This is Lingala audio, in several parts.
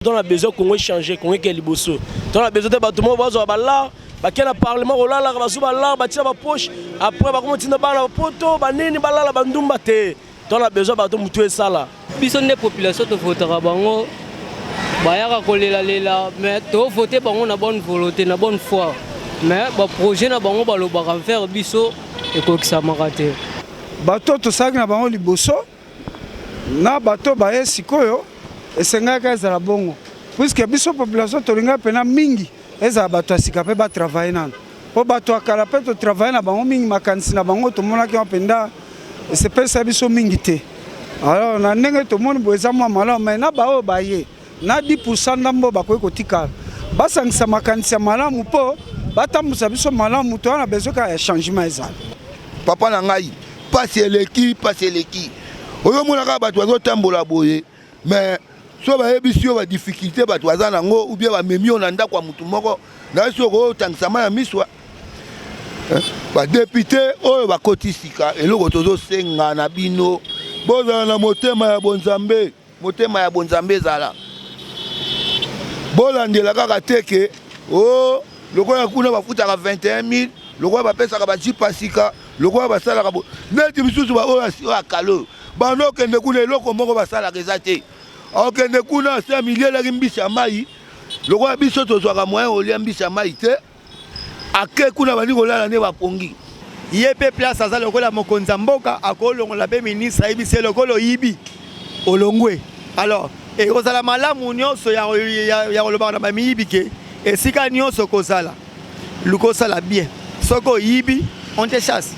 Toza na besoin Congo echanger, Congo ekende liboso. Toza na besoin te bato moko bazwa ba lar, bakei na parlement kolalaka, bazwi ba lar batia ba poche, après bakomi kotinda bana poto banini balala bandumba te. Toza na besoin bato mutu esala. Biso nde population tovotaka bango bayaka kolelalela mais tovote bango na bonne volonté na bonne foi mais baprojet na bango balobaka envers biso ekokisamaka te. Bato tosalaki na bango liboso na bato baye sikoyo esengaki ezala bongo puisque biso population tolingaki mpena mingi ezala bato ya sika mpe batravaille nano mpo bato ya kala mpe totravaille na bango mingi makanisi na bango tomonaki yango mpenza esepelisa biso mingi te. Alors na ndenge tomoni boye eza mwa malamu mai na baoyo baye na 10 pourcent ndambo bakoki kotikala basangisa makanisi ya malamu mpo batambusa biso malamu. Toza na besoin kaka ya changement ezala. Papa na ngai, pasi eleki, pasi eleki. Ozomona kaka bato bazotambola boye, mais so bayebisi yo badifficulté bato baza nango, ou bien bamemi yo na ndako ya motu moko, nayesi okotangisa mai ya miswa. Badepute oyo bakoti sika, eloko tozosenga na bino, bozala na motema ya bonzambe, motema ya bonzambe ezala. Bolandela kaka te ke o lokola kuna bafutaka 21000, lokola bapesaka bajipa sika, lokola basalaka neti misusu baoyo ya kala oyo banda okende kuna eloko moko basalaka eza te. Okende kuna se amilielaki mbisi ya mai, lokola biso tozwaka moyen kolia mbisi ya mai te, ake kuna bandi kolala nde bapongi. Ye mpe place aza lokola mokonzi ya mboka, akolongola mpe ministre, ayebisi ye lokola oyibi olongwe. Alors ekozala malamu nyonso ya kolobaka na bamiyibi ke esika nyonso kozala luka osala bien, soki oyibi on te chasse.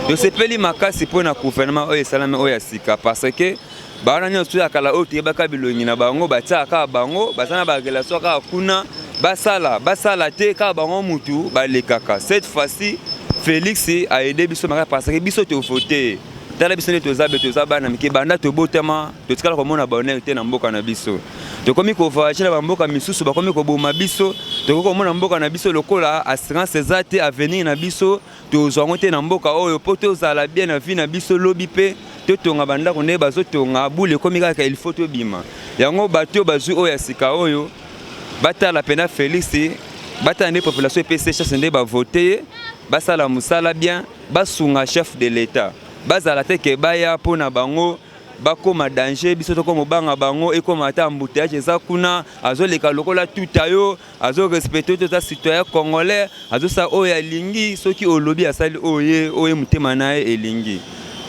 Tosepeli makasi mpo na gouvernement oyo esalami oyo ya sika, parce que bawana nyonso ya kala oyo toyebaka bilongi na bango, batiaka kaka bango, baza na barelation kaka kuna, basala basala te, kaka bango mutu balekaka. Cette fois-ci Félix aide biso makasi, parce que biso tovote. Tala biso nde toza be, toza bana mike, banda tobotama totikala komona bonheur te na mboka na biso. Tokomi kovoyage na bamboka misusu, bakomi koboma biso. Tokoki komona mboka na biso lokola assurance eza te, avenir na biso tozwa yango te na mboka oyo, mpo tozala bien na vie na biso lobi mpe totonga bandako ndenge bazotonga. Bule ekomi kaka il faut tobima yango. Bato oyo bazwi oyo ya sika oyo batala mpena Félix, batala nde population epesi chance nde bavote ye, basala mosala bien, basunga chef de l'État, bazala te ke baya mpo na bango bakoma danger, biso tokoma obanga bango, ekoma ata embouteillage eza kuna, azoleka lokola tuta yo, azo respecte yo, toza citoyen congolais, azosala oyo alingi, soki olobi asali oyo ye oyo motema na ye elingi.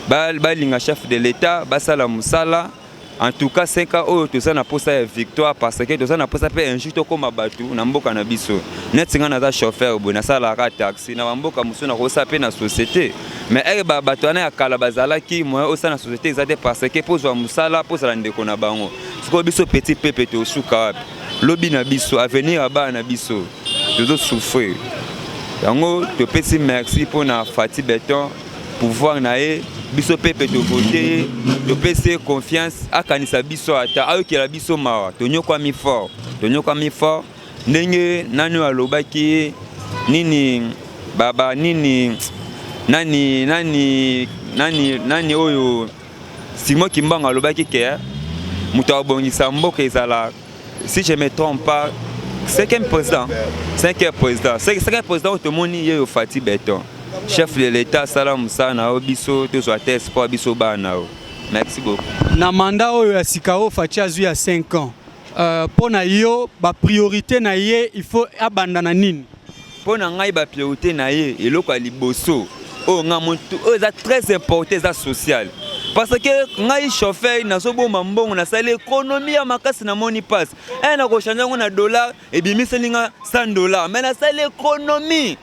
Balinga chef de l'État, basala mosala. En tout cas 5 ans oyo toza na posa ya victoire, parce que toza na posa pe un jour tokoma bato na mboka na biso. Neti nga naza chauffeur boye, nasalaka taxi na bamboka mosusu, nakosala pe na société, mais ere bato wana ya kala bazalaki moyen osala na société eza te, parce que mpo ozwa mosala mpo ozala ndeko na bango. Sikoyo biso petit peuple tosuka wapi? Lobi na biso, avenir ya bana na biso, tozosouffrir yango. Topesi merci mpona Fati Beton, pouvoir na ye, biso pepe tovote ye, topesi ye confiance, akanisa biso, ata ayokela biso mawa. Tonyokwami fort, tonyokwami fort. Ndenge nani oyo alobaki nini baba nini nani nani nani nani oyo Simon Kimbangu alobaki ke moto abongisa mboka ezala, si je me trompe pas, cinquième président, cinquième président, cinquième président oyo tomoni ye oyo Fatshi Béton, chef de l'État. Asala mosala na yo, biso tozwa te espoir, biso bana na yo. Merci beaucoup. Na mandat oyo ya sika oyo Fatshi azwi ya 5 ans, mpo na yo, bapriorité na ye, il faut abanda na nini? Mpo na ngai, bapriorité na ye, eloko ya liboso oyo ngai motu oyo eza très important, eza social, parce que ngai chauffeur nazobomba mbongo, nasali économie ya makasi, namoni mpasi e na kochanger yango na dollar, ebimiseli nga 100 $, mais nasali économie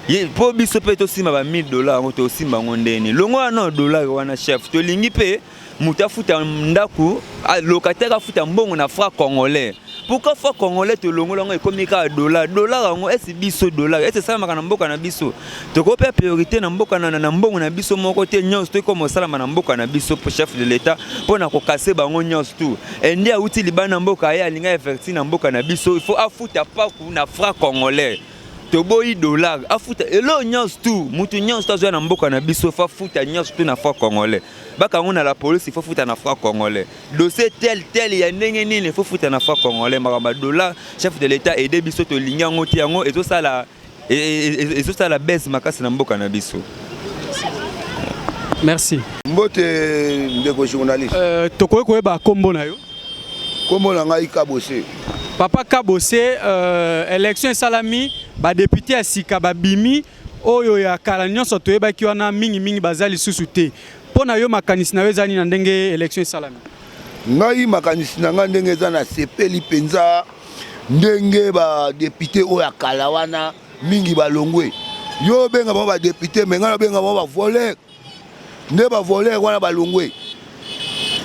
mpo biso mpe tosimba ba 1000 $. Yango tosimba yango ndeni longo wana dollar wana. Chef, tolingi mpe moto afuta ndako, locataire afuta mbongo na franc congolais. Pourquoi franc congolais tolongola yango, ekomi kaka dollar? Dollar yango esi biso, dollar esi esalamaka na mboka na biso. Tokoki mpe priorité na mboka na mbongo na biso moko te. Nyonso toyekoma osalama na mboka na biso. Chef de l'État, mpo na kokase bango nyonso tu nde awuti libanda mboka, ye alinga investir na mboka na biso, il faut afuta paku na franc congolais. Toboyi dollar. Afuta eloko nyonso tu, mutu nyonso to azwa na mboka na biso, faut afuta nyonso tu na franc congolais. Bakango na la police, il faut futa na franc congolais. Dossier tel tel ya ndenge nini, il faut futa na franc congolais. Makambo ya dollar, chef de l'État, aide biso, tolingi yango te. Yango ezosala baisse makasi na mboka na biso. Merci. Mbote, ndeko journaliste. Tokoki koyeba nkombo na yo? Nkombo na ngai Kabose. Papa Kabose, élection esalami, badéputé ya sika babimi, oyo ya kala nyonso toyebaki wana mingimingi baza lisusu te. Mpo na yo, makanisi na yo eza nini na ndenge élection esalami? Ngai, makanisi na ngai ndenge eza, nasepeli mpenza ndenge badéputé oyo ya kala wana mingi balongwe. Yo obenga bango badéputé, mais ngai nabenga bango bavoleur. Nde bavoleur wana balongwe,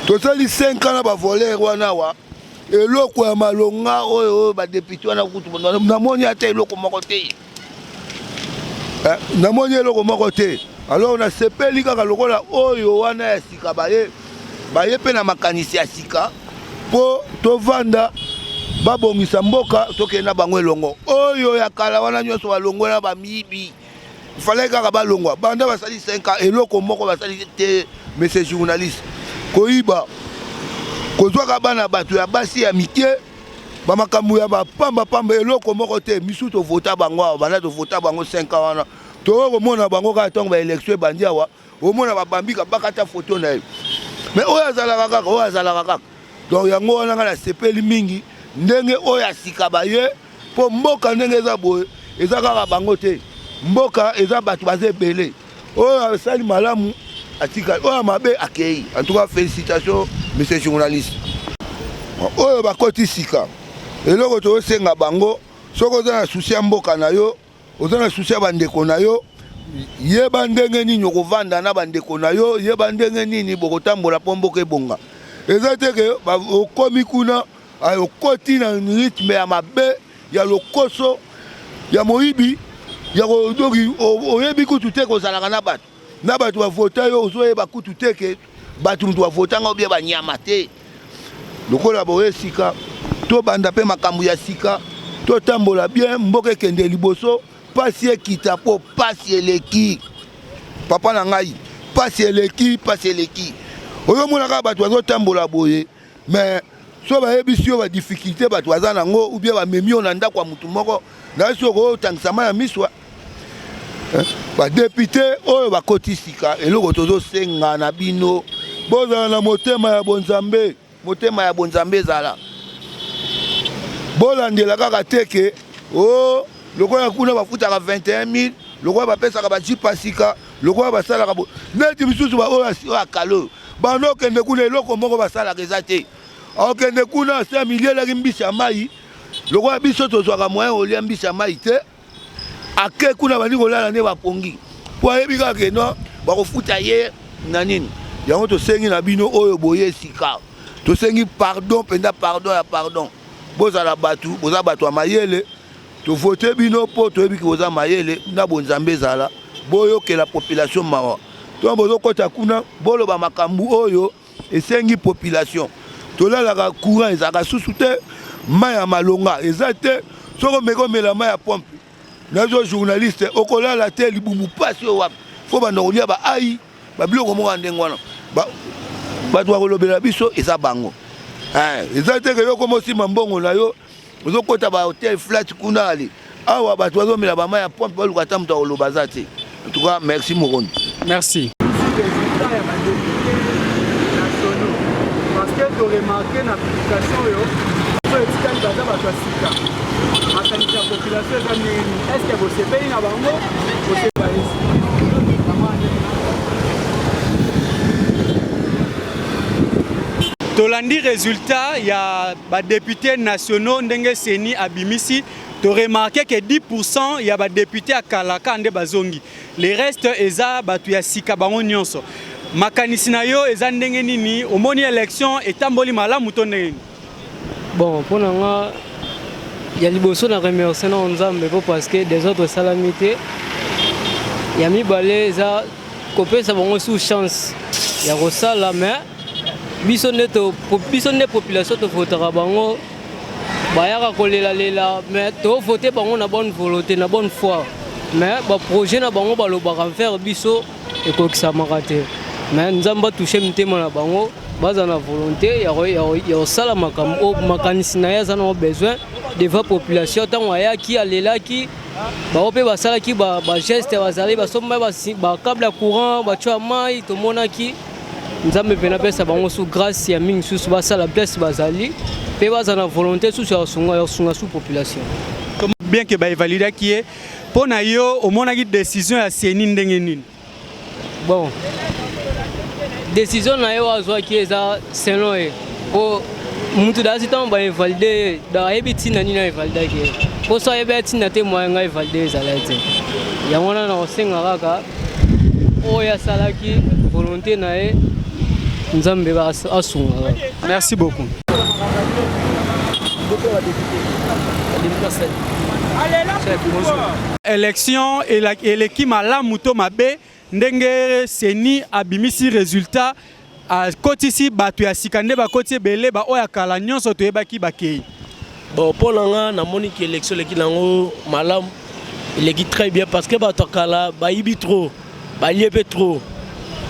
tosali 5 ans na bavoleur wana awa. Eloko ya malonga oyo badéputé wana kutu namoni ata eloko moko te, namoni eloko moko te. Alors nasepeli kaka lokola oyo wana ya sika baye, baye mpe na makanisi ya sika mpo tovanda, babongisa mboka, tokende na bango elongo. Oyo ya kala wana nyonso balongwe na bamiyibi, fallait kaka balongwa. Banda basali 5 ans, eloko moko basali te. Monsieur journaliste, koyiba, kozwaka bana bato ya basi ya mike, bamakambo ya bapambapamba, eloko moko te. Misu tovota bango awa, banda tovota bango 5 ans wana, tokoki komona bango kaka ntango baélection ebandi awa, omona babambika bakata foto na ye. Mais oyo azalaka kaka, oyo azalaka kaka. Donc yango wana ngai nasepeli mingi ndenge oyo ya sika baye, mpo mboka ndenge eza boye, eza kaka bango te. Mboka eza bato baza ebele. Oyo asali malamu atikali, oyo mabe akei. En tout cas, félicitation, monsieur journaliste. Oyo bakoti sika, eloko tozosenga bango, soki oza na souci ya mboka na yo, oza na souci ya bandeko na yo, yeba ndenge nini okovanda na bandeko na yo, yeba ndenge nini bokotambola mpo mboka ebonga. Eza te ke okomi kuna, okoti na rythme ya mabe, ya lokoso, ya moyibi, ya doki. Oyebi kutu te kozalaka na bato, na bato bavota yo, ozoyeba kutu te ke bato moto bavotanga obie banyama te. Lokola boye sika, tobanda mpe makambo ya sika, totambola bien, mboka ekende liboso, pasi ekita, mpo pasi eleki. Papa na ngai, pasi eleki, pasi eleki. Ozomona kaka bato bazotambola boye, mais so bayebisi yo badifficulté bato baza nango, ou bien bamemi yo na ndako ya motu moko, nayesi okotangisa mai ya miswa. Badéputé oyo bakoti sika, eloko tozosenga na bino, bozala na motema ya bonzambe. Motema ya bonzambe ezala, bolandela kaka te ke o lokola kuna bafutaka 21 000, lokola bapesaka bajeep sika, lokola basalaka neti misusu oyo ya kala oyo bando okende kuna, eloko moko basalaka eza te. Okende kuna, se amilielaki mbisi ya mai. Lokola biso tozwaka moyen kolia mbisi ya mai te, ake kuna, bandi kolala nde bapongi, mpo ayebi kaka ke no bakofuta ye na nini. Yango tosengi na bino oyo boye sika, tosengi pardon mpenza, pardon ya pardon. Bozala bato, boza bato ya mayele. Tovote bino mpo toyebi ke boza mayele na bonzambe. Ezala boyokela population mawa. To bozokɔta kuna, boloba makambo oyo esengi population. Tolalaka, courant ezalaka susu te, mai ya malonga eza te. Soki omeki omela mai ya pompe, nazo journaliste, okolala te, libumu pasi oyo wapi. Fo banda kolia ba ai, ba biloko moko ya ndenge wana. Bato bakolobela biso eza bango. Eh, eza te ke yo okoma osimba mbongo na yo, ozokota ba hotel flat kuna ali. Awa bato bazomela ba mai ya pompe, baluka ata moto akoloba aza te. En tout cas, merci Mokondi. Merci. Résultat ya ba députés nationaux parce que to remarquer na publication oyo bato etikali baza bato ya sika, makanisi ya population eza ndenge nini? Est ce que bosepeli na bango? Bosepeli? Tolandi résultat ya badéputés nationaux ndenge CENI abimisi. Toremarquer ke 10% ya badéputés ya kala kaka nde bazongi, le reste eza bato ya sika bango nyonso. Makanisi na yo eza ndenge nini? Omoni élection etamboli malamu to ndenge nini? Bon, mpo na nga, ya liboso na remercie na Nzambe mpo parce que désordre esalami te. Ya mibale eza kopesa bango sous chance ya kosala, mais biso nde population tovotaka bango, bayaka kolelalela, mais tovote bango na bonne volonté, na bonne foi, mais baprojet na bango balobaka envers biso ekokisamaka te. Mais Nzambe atouche mitema na bango, baza na volonté ya kosala makambo oyo makanisi na ye aza nango besoin devant population. Ntango ayaki, alelaki, bango mpe basalaki bageste, bazali basomba bacable ya courant, batio ya mai. Tomonaki Nzambe mpe napesa bango su grâce ya mingi susu basala place bazali mpe baza na volonté susu ya kosunga su population. Bien ke bainvalidaki ye, mpo na yo omonaki décision ya CENI ndenge nini? Bon, décision na ye oyo azwaki eza selon ye, po mutu dasi ntango bainvalide ye, ayebi ntina nini ainvalidaki ye, mpo so ayebi ntina te, moyen ngai valide ezala te. Yango wana na kosenga kaka oyo asalaki volonté na ye, Nzambe asunga kaka. Merci beaucoup. Élection eleki malamu to mabe ndenge CENI abimisi résultat, akotisi bato ya sika nde bakoti ebele, baoyo ya kala nyonso toyebaki bakei? Bon, mpo na nga, namoni ke élection eleki nango malamu, eleki très bien, parce que bato ya kala bayibi trop, balie mpe trop,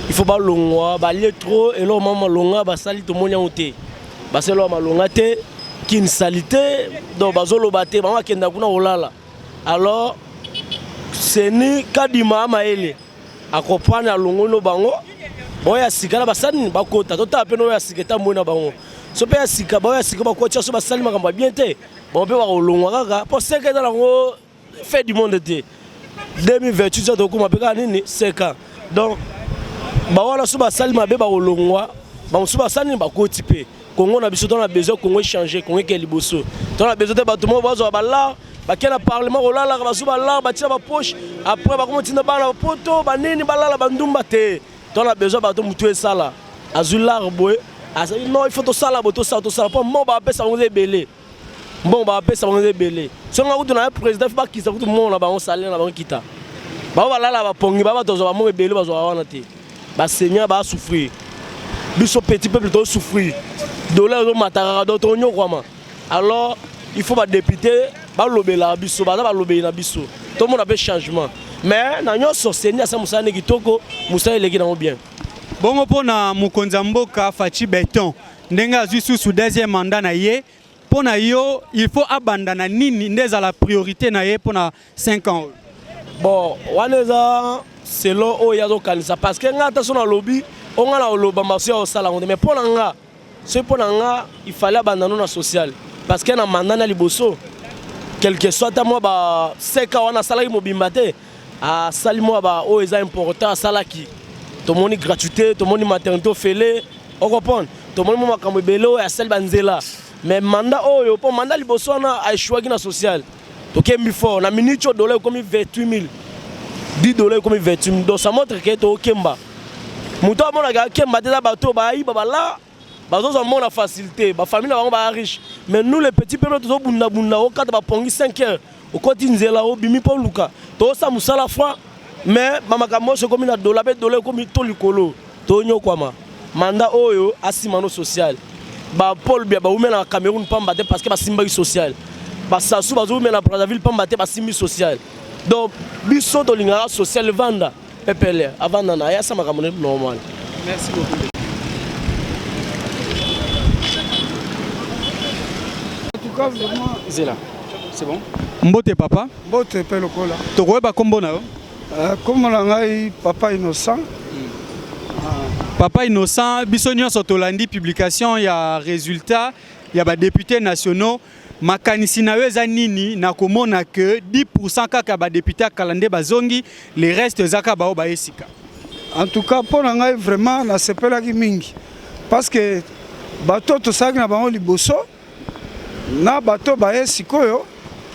il faut balongwa. Balie trop, eloko mwa malonga basali tomoni yango te, basali eloko malonga te, kini sali te, donc bazoloba te, bango bakenda kuna kolala. Alors CENI kadima mayele akopane, alongoli no bango baoyo ya sika na basali nini, bakota. Totala mpe noyo ya sika etamboli na bango. So mpe ya sika, baoyo ya sika bakotia, so basali makambo ya bien te, bango mpe bakolongwa kaka, mpo seka eza nango fin du monde te. 2028 so tokóma mpe kaka nini, 5 ans. Donc bawana so basali mabe, bakolongwa. Bamosusu basali nini, bakoti mpe. Kongo na biso, tona besoin Kongo échange, Kongo eke liboso. Tona besoin te bato moko bazwa balar, bakei na parlement kolalaka, bazwi balar, batia bapoche, après bakoma tinda bana bapoto banini balala bandumba te. Tona besoin bato motu esala, azwi lar boye, azali non, il faut tosala boye, tosala, tosala, mpo mbongo bapesa bango eza ebele, mbongo bapesa bango eza ebele. So nga kutu na ye président, faut bakisa kutu mbongo na bango, salaire na bango kita. Bango balala bapongi, ba bato bazwa bambongo ebele, bazwaka wana te. Baseigneur basouffrir, biso petit peuple tosouffrir, dollar ezomata kaka, donc tonyokwama. Alors il faut badéputé balobelaka biso, baza balobeli na biso, tomona mpe changement. Mais na nyonso, CENI asa mosala nde kitoko, mosala eleki nango bien. Bongo mpo na mokonzi ya mboka Fatshi Béton, ndenge azwi susu deuxième mandat na ye, mpo na yo il faut abanda na nini nde ezala priorité na ye mpo na 5 ans oyo? Bon, wana eza selon oyo azokanisa, parce que nga ata so nalobi o nga na koloba maso ya kosala yango te. Mais mpo na nga, soki mpo na nga, il fallait abanda no na social, parce que na mandat na liboso, quelque soit ata mwa ba 5 ans wana asalaki mobimba te, asali mwa ba oyo eza important asalaki. Tomoni gratuité, tomoni maternité ofele, ocomprendre, tomoni mwa makambo ebele oyo asali, banzela. Mais mandat oyo, mpo mandat liboso wana aéchouaki na social, tokembi fort. Na minute oyo dollar ekomi 28 000, 10 $ ekomi 28 000, donc ça montre ke tokemba. Moto amonaka akemba te eza bato oyo bayiba bala, bazozwa mona facilité, bafamille na bango baya riche. Mais nous, les petits peuple, tozobundabunda, okata bapongi 5 heures, okoti nzela, obimi mpo oluka, tozosala mosala froid, mais bamakambo nyonso ekomi na dollar, mpe dollar ekomi to likolo, tonyokwama. Mandat oyo asima no social. Bapaul Biya baumela na Cameroun pamba te, parce que basimbaki social. Basasu bazowumela na Brazzaville pamba te basimbi social. Donc biso tolingaka social vanda pepele avanda na ye asa makambo normal. Merci beaucoup. En tout cas, vraiment. Zela, c'est bon. Mbote papa. Mbote pe lokola. Tokoyeba kombo na yo? Kombo na ngai Papa Innocent. Papa Innocent, biso nyonso tolandi publication ya résultat ya ba députés nationaux. Makanisi na yo eza nini na komona que 10% kaka ba députés ya kala nde bazongi, le reste eza kaka bao baye sika? En tout cas, mpo na ngai vraiment nasepelaki mingi parce que bato tosalaki na bango liboso na bato baye sikoyo,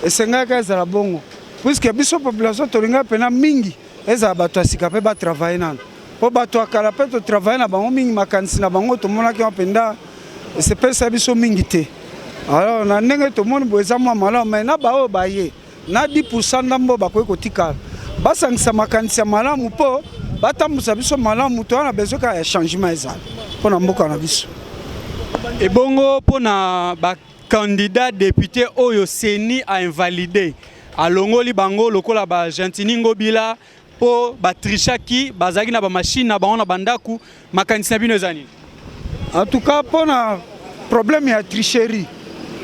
esengaki ezala bongo, puisque biso population tolingaki mpenza mingi ezala bato ya sika mpe batravaille nano, mpo bato ya kala mpe totravaille na bango mingi, makanisi na bango tomonaki yango mpenza esepelisa biso mingi te. Alors na ndenge tomoni boye, eza mwa malamu, mais na baoyo baye na 10% ndambo bakoki kotikala, basangisa makanisi ya malamu mpo batambusa biso malamu. Toza na besoin kaka ya changement ezala mpo na mboka na biso. Ebongo mpona bacandidat député oyo CENI a invalidé, alongoli bango lokola ba Gentiny Ngobila mpo batrichaki, bazalaki na bamachine na bango na bandako, makanisi na bino eza nini? En tout cas, mpona problème ya tricherie,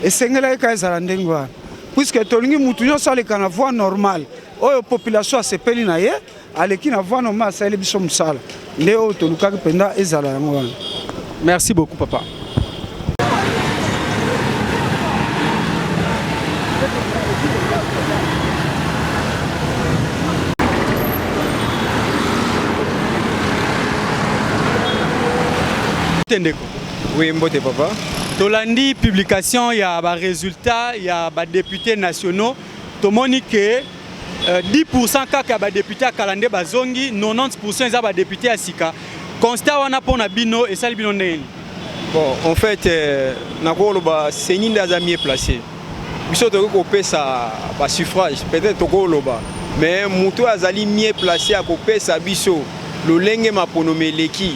esengelaki kaka ezala ndenge wana, puisque tolingi mutu nyonso aleka na voie normale. Oyo population asepeli na ye, aleki na voie normale, asaleli biso mosala, nde oyo tolukaki mpenza ezala yango wana. Merci beaucoup, papa. Ndeko. Oui, mbote papa. Tolandi publication ya barésultat ya badéputés nationaux, tomoni ke 10% kaka ya badéputé ya kala nde bazongi, 90% eza badéputé ya sika. Constat wana mpo na bino esali bino ndenge nini? Bon, en fait, nakoloba CENI nde aza mieux placé. Biso tokoki kopesa basuffrage, peut-être tokoloba, mais moto oyo azali mieux placé akopesa biso lolenge maponomi eleki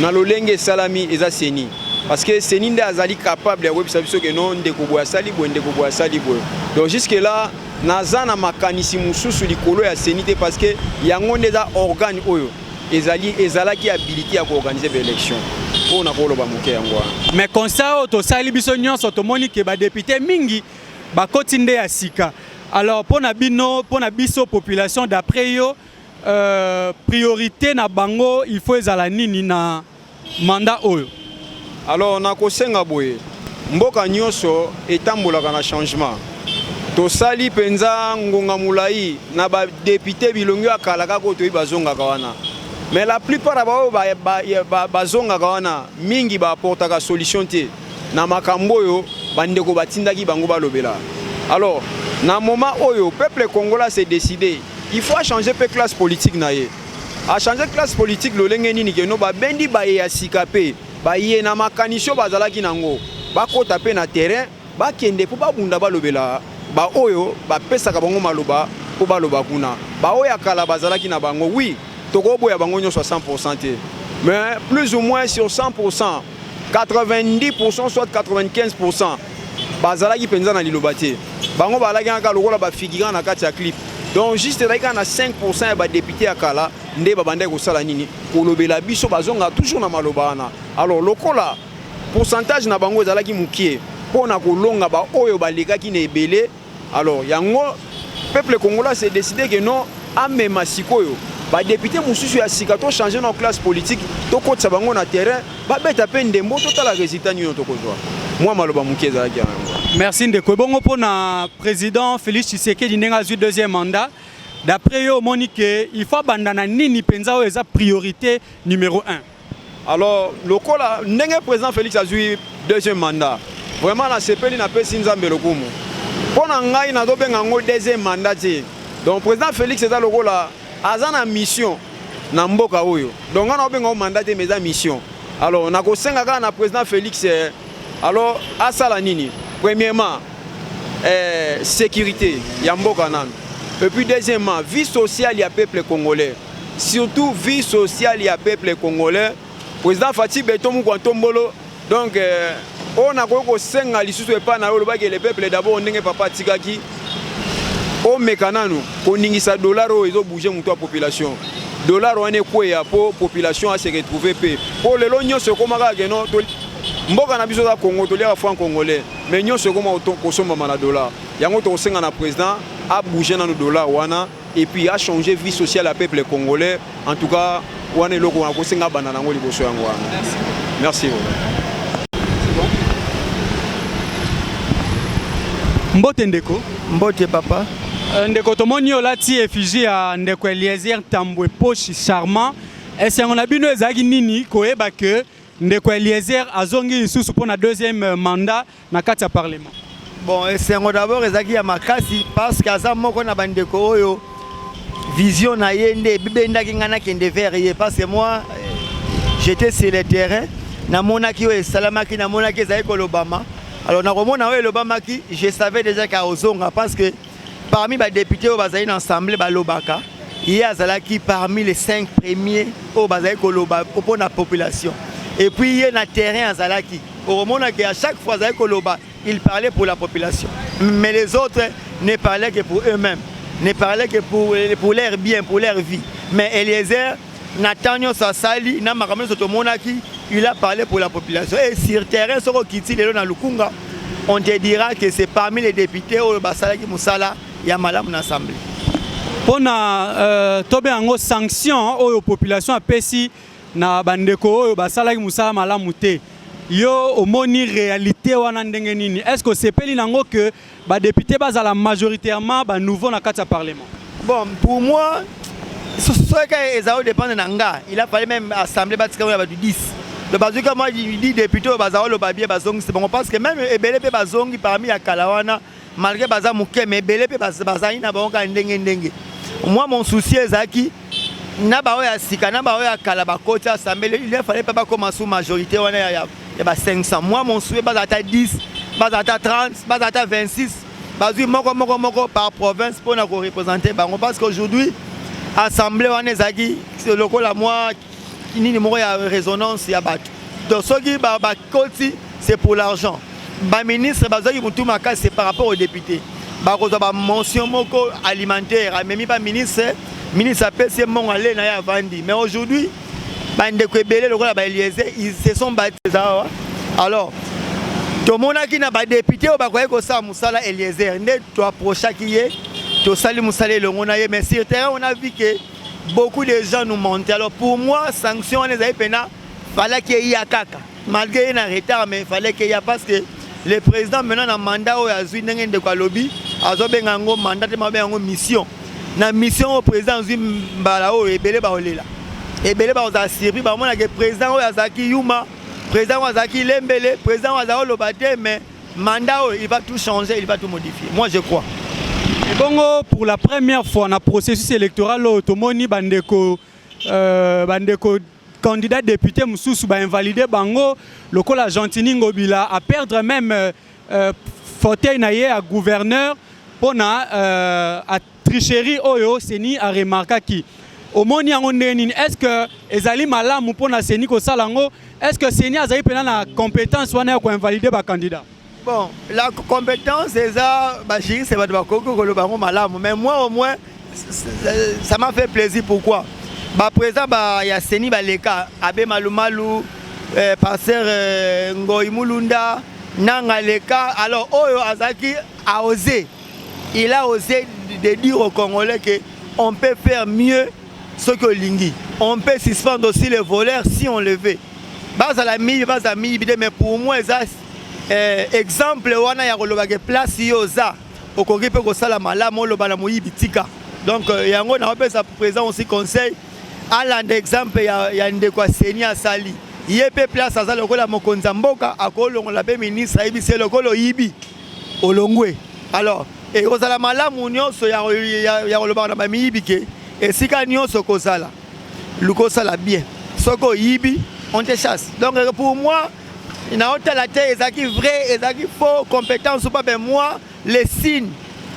na lolenge esalami eza CENI, parce que CENI nde azali capable ya koyebisa biso ke non, ndeko boye asali boye, ndeko boye asali boye. Donc jusque là naza na makanisi mosusu likolo ya CENI te, parce que yango nde eza organe oyo ezali ezalaki habilité ya koorganiser baélection. Oyo nakoloba moke yango wana. Mais constat oyo tosali biso nyonso, tomoni ke badéputé mingi bakoti nde ya sika. Alors mpo na bino, mpo na biso population, d'après yo, priorité na bango il faut ezala nini na mandat oyo? Alors nakosenga boye, mboka nyonso etambolaka na changement. Tosali mpenza ngonga molai na badéputé bilongi ya kala kaka oyo toyebi bazongaka wana, mais la plupart ya baoyo bazongaka wana mingi baapportaka solution te na makambo oyo bandeko batindaki bango balobela. Alors na moment oyo peuple congolais s'est décidé, il faut achanger mpe classe politique na ye. Achanger classe politique lolenge nini? Keno babendi baye ya sika mpe baye na makanisi oyo bazalaki nango, bakota mpe na terrain, bakende mpo babunda, balobela baoyo bapesaka bango maloba mpo baloba kuna. Baoyo ya kala bazalaki na bango, oui, tokoboya bango nyonso à 100% te, mais plus ou moins sur 100%, 90% soit 95% bazalaki mpenza na liloba te. Bango bazalaki kaka lokola bafigurant na kati ya clip. Donc juste ezalaki kaka na 5% ya badéputé ya kala nde babandaki kosala nini, kolobela biso, bazonga toujours na maloba wana. Alors lokola pourcentage na bango ezalaki mokie mpo na kolonga baoyo balekaki na ebele, alors yango peuple congolais s'est décidé que non, amema sikoyo badéputé mosusu ya sika, tochange na classe politique, tokotisa bango na terrain, babeta mpe ndembo, totala résultat nini tokozwa. Mwa maloba moke ezalaki yango. Merci ndeko. Ebongo mpo na président Félix Tshisekedi, ndenge azwi deuxième mandat, d'après yo omoni ke il faut abanda na nini mpenza oyo eza priorité numéro 1? Alors lokola ndenge président Félix azwi deuxième mandat, vraiment nasepeli, napesi Nzambe lokumu. Mpo na ngai nazobenga yango deuxième mandat te. Donc président Félix eza lokola aza na mission na mboka oyo, donc ngai naobenga yango mandat te, mais eza mission. Alors nakosenga kaka na président Félix, alors asala nini? Premièrement, sécurité ya mboka nanu, et puis deuxièmement vie sociale ya peuple congolais, surtout vie sociale ya peuple congolais. Président Fatshi Béton mukwa ntombolo, donc Oyo nakoki kosenga lisusu epai na yo, olobaki le peuple d'abord, ndenge papa atikaki, omeka nanu koningisa dollar oyo ezobouge moto ya population. Dollar wana ekweya mpo population ase retrouve mpe, mpo lelo nyonso ekóma kaka keno mboka na biso eza Congo, toliaka franc congolais, mais nyonso ekóma kosombama na dollar. Yango tokosenga na président abouge nanu dollar wana et puis achanger vie sociale ya peuple congolais. En tout cas, wana eloko nakosenga banda nango liboso yango wana. Merci. Mbote ndeko. Mbote papa. Ndeko, tomoni olati effigie ya ndeko Eliezer Tambwe Poshi Charmant. Esengo na bino ezalaki nini koyeba ke ndeko Eliezer azongi lisusu mpona deuxième mandat na kati ya parlement? Bon, esengo d'abord ezalaki ya makasi parce que aza moko na bandeko oyo vision na ye nde ebendaki ngai nakende vers ye, parce que moi, j'étais sur le terrain, namonaki oyo esalamaki, namonaki ezali kolobama. Alors nakomona oyo elobamaki, je savais déjà ka ozonga, parce que parmi badéputé oyo bazali na assemblée balobaka, ye azalaki parmi les cinq premiers oyo bazali koloba mpo na population. Et puis ye na terrain azalaki, okomonaki à chaque fois azali koloba, il parlait pour la population, mais les autres ne parlaient que pour eux-mêmes, ne parlaient que pour leur bien, pour leur vie. Mais Eliezer, na temps nyonso asali na makambo nyonso tomonaki, il a parlé pour la population. Et sur terrain, soki okiti lelo na Lukunga, on te dira que c'est parmi les députés oyo basalaki mosala ya malamu na assemblée. Mpona tobe yango sanction oyo population apesi na bandeko oyo basalaki mosala malamu te, yo omoni réalité wana ndenge nini? Est ce que osepeli nango ke badéputé bazala majoritairement banouveau na kati ya parlement? Bon, pour moi, soki ezala odépendre na nga, il a fallu même assemblée batika oyo ya bato 10. Donc bazwiki mwa 10 député oyo bazala oloba bien, bazongisi bango, parce que même ebele mpe bazongi parmi ya kala wana, malgré baza moke, mais ebele mpe bazali na bango kaka ndenge ndenge. Moi, mon souci ezalaki na baoyo ya sika na baoyo ya kala bakoti assemblée, il fallait mpe bakóma sous majorité wana ya ba 500. Moi, mon souhait, bazala ata 10, bazala ata 30, bazala ata 26, bazwi moko moko moko par province mpona koreprésente bango, parce qu'aujourd'hui assemblée wana ezalaki lokola mwa nini moko ya résonance ya bato. Donc soki bakoti, c'est pour l'argent. Baministre bazwaki motu makasi, c'est par rapport aux députés. Bakozwa bamotion moko alimentaire, amemi baministre, ministre apesi ye mbongo, ale na ye, avandi. Mais aujourd'hui, bandeko ebele lokola baeliezer, ils se sont battus awa. Alors tomonaki na badéputé oyo bakoki kosala mosala, Eliezer nde toapprochaki ye, tosali mosala elongo na ye. Mais sur terrain, on a vu que beaucoup de gens nous mentaient. Alors pour moi, sanction wana ezali mpena fallaki eya kaka, malgré ye na retard, mais fallait eya, parce que le président maintenant na mandat oyo azwi, ndenge ndeko alobi, azobenga yango mandat te, mabenga yango mission. Na mission oyo président azwi mbala oyo, ebele baolela, ebele bakozala surpris, bamonaka président oyo azalaki yuma, président oyo azalaki lembele, président oyo azalaki oloba te, mais mandat oyo, il va tout changer, il va tout modifier, moi je crois. Ebongo pour la première fois na processus électoral oyo, tomoni bandeko candidat député mosusu bainvalide bango, lokola Gentini Ngobila aperdre même fauteuil na ye ya gouverneur mpona atricherie oyo CENI aremarkaki. Omoni yango ndenge nini? Est ce que ezali malamu mpona CENI kosala yango? Est ce que CENI azali mpena na compétence wana ya koinvalide bacandidat? Bon, la compétence eza bajuriste, bato bakoki koloba yango malamu, mais moi au moins ça m'a fait plaisir. Pourquoi? Baprésident ba, ya CENI baleka, abe Malumalu, pasteur Ngoi Mulunda nanga leka. Alors oyo azalaki a osé, il a osé de dire aux Congolais que on peut faire mieux soki olingi, on peut suspendre aussi les voleurs si on le veut. Bazala miyibi, bazala miyibi te, mais pour moi eza exemple wana ya kolobaka place yo oza, okoki mpe kosala malamu, oloba na moyibi tika. Donc yango naopesa président aussi conseil, alanda exemple ya ndeko ya CENI asali. Ye mpe place aza lokola mokonzi ya mboka, akolongola mpe ministre, ayebisi ye lokola oyibi, olongwe. Alors ekozala malamu nyonso ya kolobaka na bamiyibi ke esika nyonso kozala, luka osala bien, soki oyibi, on te chasse. Donc pour moi, naotala te ezalaki vrai, ezalaki faux, compétence ou pas, ben moi, le signe,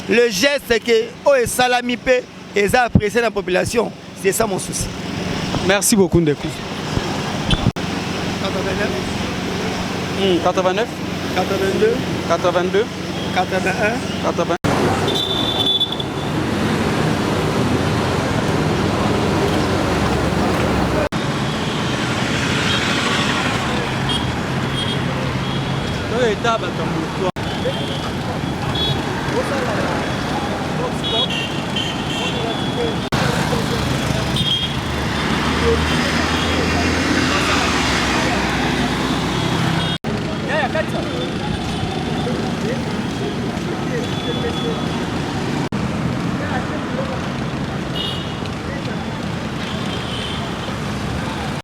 le geste ke oyo esalami mpe eza apprécié na population, c'est ça mon souci. Merci beaucoup ndeko. 89. 89. 82 82 81 80. Oyo eta bato ya moto.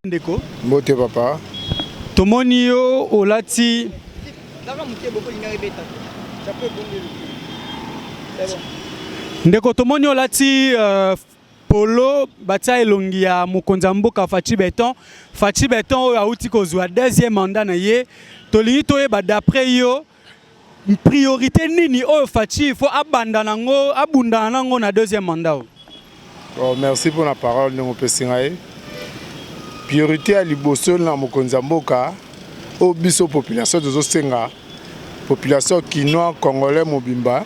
Ndeko. Mbote papa. Tomoni yo olati Ndeko tomoni olati euh, polo batia elongi ya mokonzi ya mboka Fatshi Beton. Fatshi Beton oyo auti kozwa deuxième mandat na ye. Tolingi toyeba d'après yo priorité nini oyo Fatshi il faut abanda nango abundana nango na deuxième mandat oyo. Bon, merci pour la parole ndenge opesi ngai. Priorité ya liboso na mokonzi ya mboka oyo biso population tozosenga population kinois congolais mobimba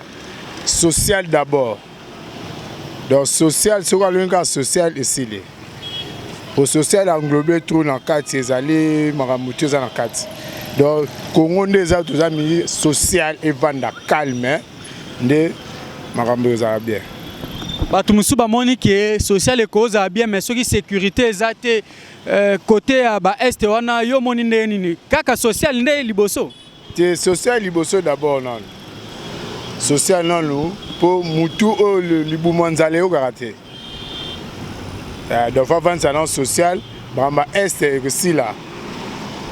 social d'abord. Donc social soki alongi kaka social esili. Po social englobe trop na kati ezali makambo tu eza na kati. Donc Congo nde eza toza mingi social evanda calme nde makambo ezala bien. Bato mosusu bamoni ke social ekozala bien mais soki sécurité eza te euh, côté ya ba est wana yo omoni ndenge nini kaka social nde liboso? Te social liboso d'abord nanu social nanu po mutu oyo libumu ya nzala eyokaka te eh, donc avandisa nanu social makambo ya est ekosila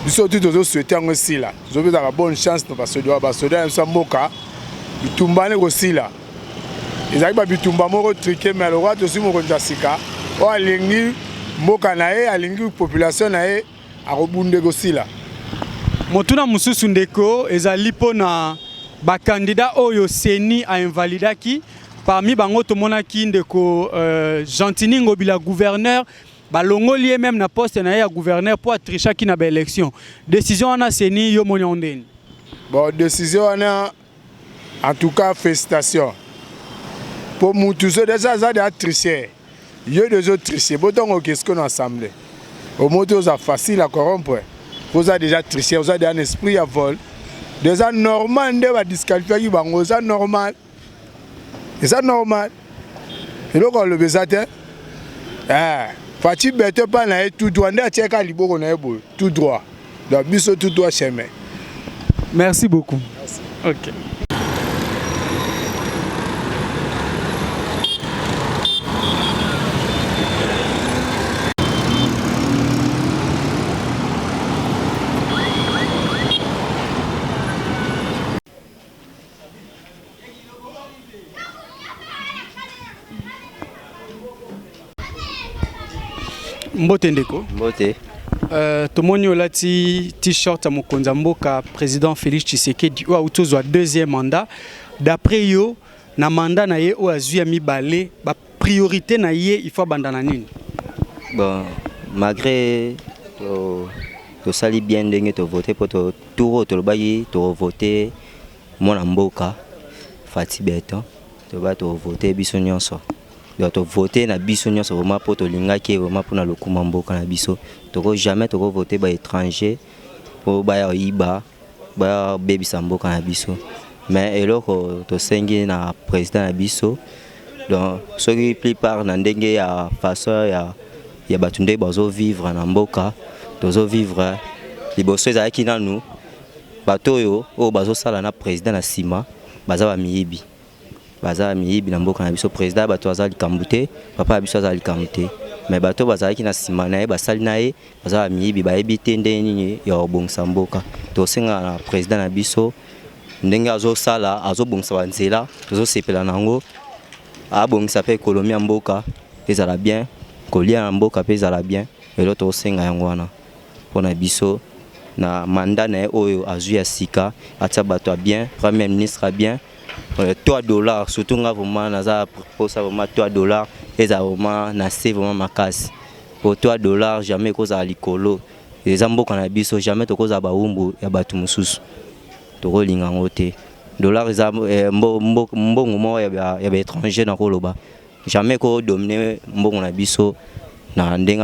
biso tu tozo souhaite yango esila tozopesaka bonne chance na basoda basoda na biso ya mboka bitumba wana ekosila ezalaki ba bitumba moko truqué mais lokola tozwi mokonzi ya sika oyo alingi mboka na ye alingi population na ye Akobunda ekosila. Motuna mosusu ndeko ezali mpo na ba candidats oyo CENI a invalidaki. Parmi bango tomonaki ndeko euh, Gentiny Ngobila gouverneur balongoli ye meme na poste na ye ya gouverneur mpo atrichaki na ba élection. Décision wana CENI yo moni yango ndeni? Bon, décision wana en tout cas félicitations po mutu so deja aza deja tricheur yo deja otriche botongo oke sikoyo na assemblée omoti oza facile à corrompre po oza deja tricheur oza deja na esprit ya vol deja normal nde badisqualifiaki bango eza normal eza normal eloko aloba eza te eh, Fatshi beton epai na ye tout droit nde atiaka liboko na ye boye tout droit donc biso tout droit chemin. Merci beaucoup. Merci. Ok. Mbote ndeko. Mbote. Euh, tomoni olati t-shirt ya mokonzi ya mboka président Félix Tshisekedi oyo auti ozwa deuxième mandat. D'après yo na mandat na ye oyo azwi ya mibale ba priorité na ye il faut abanda na nini? Bon, malgré tosali bien ndenge tovote mpo tour oyo tolobaki tovote mwana mboka Fatshi Beton tolobaki tovote biso nyonso donc tovote na biso nyonso vraiment mpo tolingaki ye vraiment mpona lokumu ya mboka na biso toko jamais tokovote ba étranger mpo baya koyiba baya kobebisa mboka na biso mais eloko tosengi na président na biso donc soki plupart na ndenge ya façon ya ya bato nde bazo vivre na mboka tozo vivre liboso ezalaki nanu bato oyo oyo bazosala na président na nsima baza bamiyibi baza bamiyibi na mboka na biso président bato aza likambo te papa ya biso aza likambo te mais bato oyo bazalaki na nsima na ye basali na ye baza bamiyibi bayebi te ndenge nini ya kobongisa mboka tosenga na président na biso ndenge azosala azobongisa banzela tozosepela na yango abongisa mpe ekolomi ya mboka ezala bien kolia na mboka mpe ezala bien elo tosenga yango wana mpo na biso na mandat na ye oyo azwi ya sika atia bato ya bien premier ministre ya bien 3 dollars surtout nga vraiment naza posa vraiment 3 dollars ezala vraiment na se vraiment makasi po 3 dollars jamais ekozala likolo eza mboka na biso jamais tokozala bawumbu ya bato mosusu. Tokolinga yango te. Dollar eza eh, mbo, mbo, mbongo moko ya ba, ya ba étranger nakoloba. Jamais ko dominer mbongo na biso na ndenge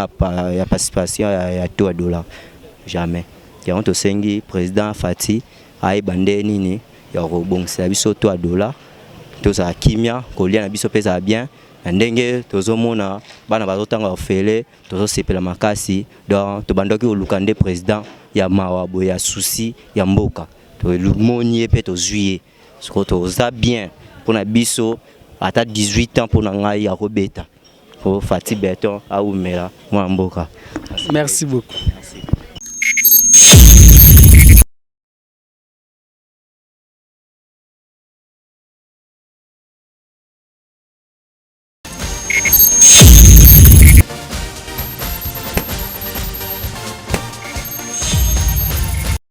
ya participation ya, ya taux ya dollar. Jamais. Yango tosengi président Fatshi ayeba nde nini ya kobongisela biso taux ya dollar, tozala kimia, kolia na biso mpe ezala bien. Na ndenge tozomona bana bazotanga ofele, tozosepela makasi. Donc tobandaki koluka nde président ya mawa boye, ya souci ya mboka, tomoni ye mpe tozwi ye. Sikoyo toza bien mpona biso, ata 18 ans mpona ngai akobeta po Fatshi Béton aumela mwana mboka. Merci beaucoup. Merci.